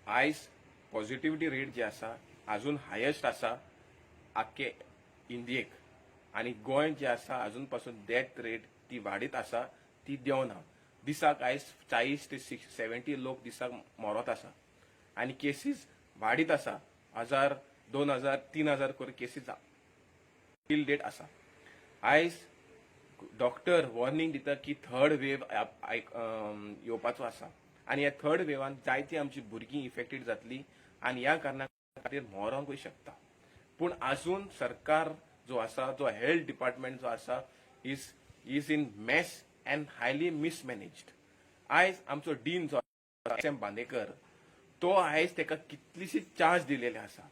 आयज positivity rate जे आसा, अजून हायेस्ट आसा आख्खे इंडियेक आनी गोंय जे आसा, अजून पासून डेथ रेट ती वाडीत आसा, ती देंवना. दिसाक आयज 40 ते 70 लोक दिसाक मरत आसा आनी केसीस वाडीत आसा. 1000, 2000, 3000 करून केसीस टील डेट आसा. आयज डॉक्टर वॉर्निंग दिता की थर्ड वेव येवपाचो आसा आनी ह्या थर्ड वेवान जायती आमची भुरगीं इफेक्टेड जातली आनी ह्या कारणा खातीर मरोंकूय शकता. पूण अजून सरकार जो आसा, जो हेल्थ डिपार्टमेंट जो आसा, is in mess and highly mismanaged. आयज आमचो डीन जो एस एम बांदेकर, तो आयज ताका कितलीशी चार्ज दिलेले आसा.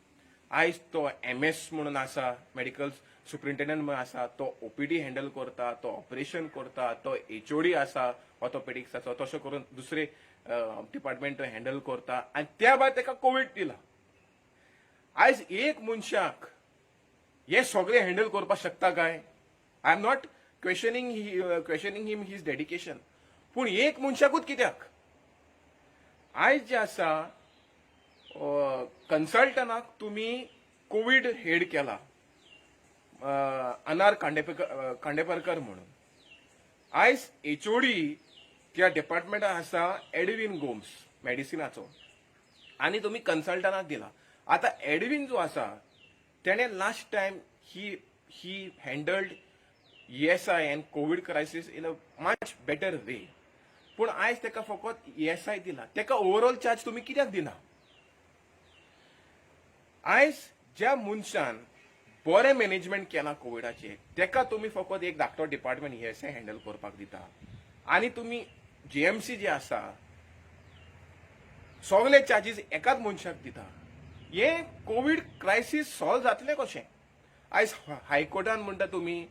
आयज तो एमएस म्हणून आसा, मेडिकल सुप्रिंटेंडंट म्हणून आसा, तो ओपीडी हँडल करता, तो ऑपरेशन करता, तो एचओडी आसा ऑर्थोपेडिक्साचो, तशें करून दुसरे डिपार्टमेंट हँडल करता आनी त्या भायर ताका कोवीड दिला. आयज एक मनशाक हे सगळे हँडल करपाक शकता काय? I am not questioning him, his dedication, पूण एक मनशाकूच कित्याक? आयज जे आसा, कन्सल्टनाक तुमी कोवीड हेड केला, अनार खांडेपारकर म्हणून. आयज एचओडी त्या डिपार्टमेंटात आसा एडविन गोम्स मेडिसिनाचो आनी तुमी कन्सल्टनाक दिला. आता एडविन जो आसा, तेणे last time he handled ESI and Covid crisis in a much better way, पूण आयज ताका फकत ईएसआय दिला. ताका ओवरऑल चार्ज तुमी कित्याक दिना? आयज ज्या मनशान बरें मॅनेजमेंट केलां कोविडाचें, ताका तुमी फकत एक धाकटो डिपार्टमेंट ईएसआय हँडल करपाक दिता आनी तुमी जीएमसी जे आसा, सगळे चार्जीस एकाच मनशाक दिता. हे कोवीड क्रायसीस सॉल्व जातलें कशें? आयज हायकोर्टान म्हणटा तुमी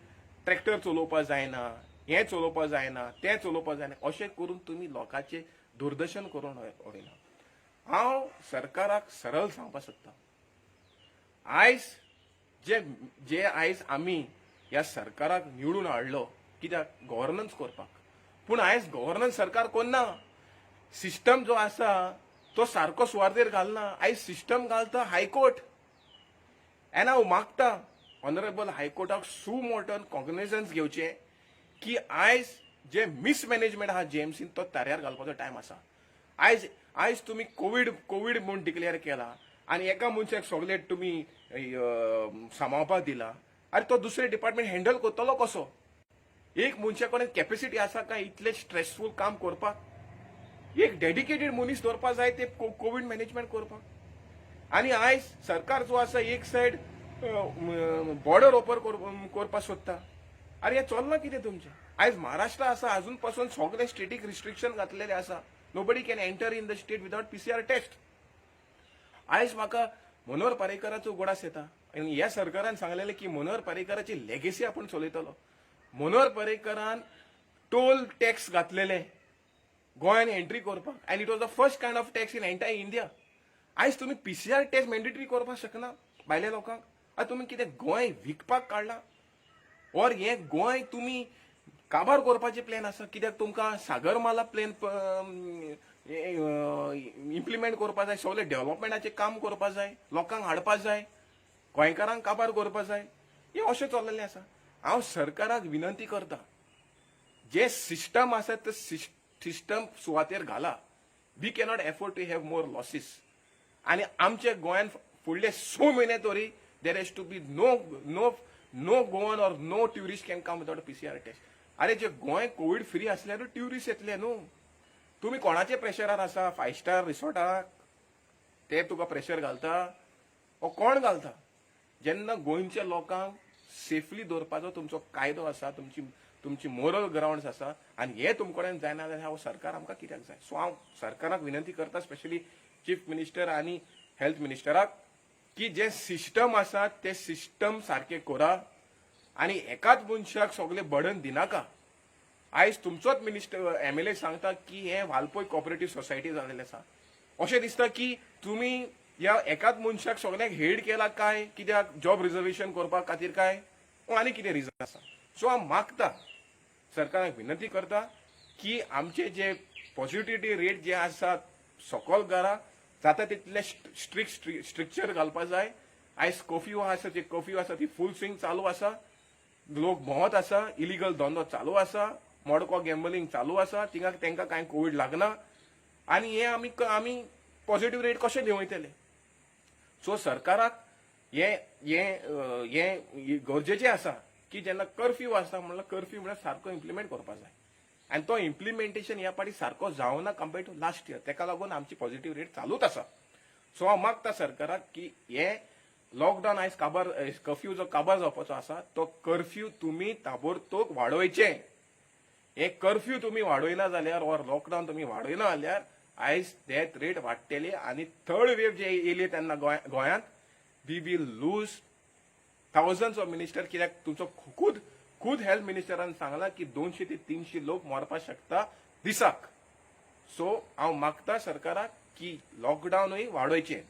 ट्रॅक्टर चलोवपाक जायना, हें चलोवपाक जायना, तें चलोवपाक जायना. अशें करून तुमी लोकांचें दुर्दर्शन करून उडयला. हांव सरकाराक सरळ सांगपाक सोदता, आयज जे जे आयज आमी ह्या सरकाराक निवडून हाडलो कित्याक? गव्हर्नन्स करपाक. पूण आयज गव्हर्नन्स सरकार कोन्ना, सिस्टम जो आसा तो सारको सुवातेर घालना. आयज सिस्टम घालता हायकोर्ट. एन्ड हांव मागता ऑनरेबल हायकोर्टाक सु मोटो कॉग्निझन्स घेवचें की आयज जे मिसमॅनेजमेंट आहा जीएमसीन, तो ताऱ्यार घालपाचो टायम आसा. आयज तुमी कोवीड म्हूण डिक्लेअर केला आनी एका मनशाक सगळे तुमी सांबाळपाक दिला. आनी तो दुसरे डिपार्टमेंट हँडल करतलो कसो? एक मनशा कडेन कॅपेसिटी आसा काय इतलें स्ट्रेसफूल काम करपाक? एक डेडिकेटेड मनीस दवरपा जाय ते कोवीड मॅनेजमेंट करपाक. आनी आयज सरकार जो आसा, एक सायड बॉर्डर ओपन करपाक सोदता. अरे, हें चल्लां कितें तुमचें? आयज महाराष्ट्र आसा, अजून पासून सगळे स्टेटीक रिस्ट्रिक्शन घातलेले आसा. Nobody can enter in the state without PCR test. आयज म्हाका मनोहर पर्रीकराचो उगडास येता आनी ह्या सरकारान सांगलेलें की मनोहर पर्रीकराची लेगेसी आपूण चलयतलो. मनोहर पर्रीकरान टोल टॅक्स घातलेले गोंयान एंट्री करपाक and it was the first kind of tax in entire India. आयज तुमी पीसीआर टेस्ट मॅन्डेटरी करपाक शकना भायल्या लोकांक. आतां तुमी कितें गोंय विकपाक काडला और हें गोंय तुमी काबार करपाचे प्लॅन आसा? कित्याक तुमकां सागरमाला प्लॅन इम्प्लिमेंट करपा जाय, सगळे डेव्हलपमेंटाचें काम करपा जाय, लोकांक हाडपा जाय, गोंयकारांक काबार करपा जाय. हें अशें चल्लेलें आसा. हांव सरकाराक विनंती करता, जे सिस्टम आसा ते सिस्टम सुवातेर घाला. We cannot afford to have more losses. आनी आमच्या गोंयान फुडले 6 म्हयने तरी there has to be no Goan or no tourist can come without PCR test. अरे, जे गोंय कोवीड फ्री आसल्यारूच ट्युरिस्ट येतले न्हू. तुमी कोणाचे प्रेशरार आसा? फायव स्टार रिसॉर्टाक ते तुका प्रेशर घालता ओ कोण घालता? जेन्ना गोंयच्या लोकांक सेफली दवरपाचो तुमचो कायदो आसा, तुमची मोरल ग्रावंड आसा आनी हे तुमचे कडेन जायना जाल्यार हांव सरकार आमकां कित्याक जाय? सो हांव सरकाराक विनंती करता, स्पेशली चीफ मिनिस्टर आनी हेल्थ मिनिस्टराक, की जे सिस्टम आसा ते सिस्टम सारके करा आनी एकाच मनशाक सगळे बर्डन दिनाका. आयज तुमचोच मिनिस्टर, एमएलए सांगता की हे वालपोय कॉपरेटीव सोसायटी जालेले आसा. अशें दिसता की तुमी ह्या एकाच मनशाक सगळ्यांक हेड केला काय कित्याक? जॉब रिझर्वेशन करपा खातीर काय आनी कितें रिजन आसा? सो हांव मागता, सरकाराक विनंती करता की आमचे जे पॉझिटिव्हिटी रेट जे आसा सकल करा. जाता तितले स्ट्रिक्ट स्ट्रिक्चर घालपा जाय. आयज कर्फ्यू आसा, जी कर्फ्यू आसा ती फूल स्विंग चालू आसा. लोक भोंवत आसा, इलिगल धंदो चालू आसा, मडको गॅम्बलिंग चालू आसा. थिंगा तांकां कांय कोवीड लागना आनी हे आमी पॉझिटिव्ह रेट कशें देंवयतले? सो सरकाराक हे हे अ, हे गरजेचें आसा की जेन्ना कर्फ्यू आसा म्हणल्यार, कर्फ्यू म्हणल्यार सारको इम्प्लिमेंट करपा जाय आनी तो इम्प्लिमेंटेशन ह्या फावटी सारको जावना कंपेर्ड टू लास्ट इयर. तेका लागून आमची पॉझिटिव्ह रेट चालूच आसा. सो हांव मागता सरकाराक की हे लॉकडावन आयज काबार, कर्फ्यू जो काबार जावपाचो आसा, तो कर्फ्यू तुमी ताबडतोब वाडोवचे. हे कर्फ्यू तुमी वाडयना जाल्यार ऑर लॉकडावन तुमी वाडयना जाल्यार आयज डेथ रेट वाडटली आनी थर्ड वेव जे येयली तेन्ना गोंयांत we will lose thousands of minister, कित्याक तुमचो खुद खुद हेल्थ मिनिस्टरान सांगला की 200 ते 300 लोक मरपाक शकता दिसाक. सो हांव मागता सरकाराक की लॉकडावनूय वाडोवचें.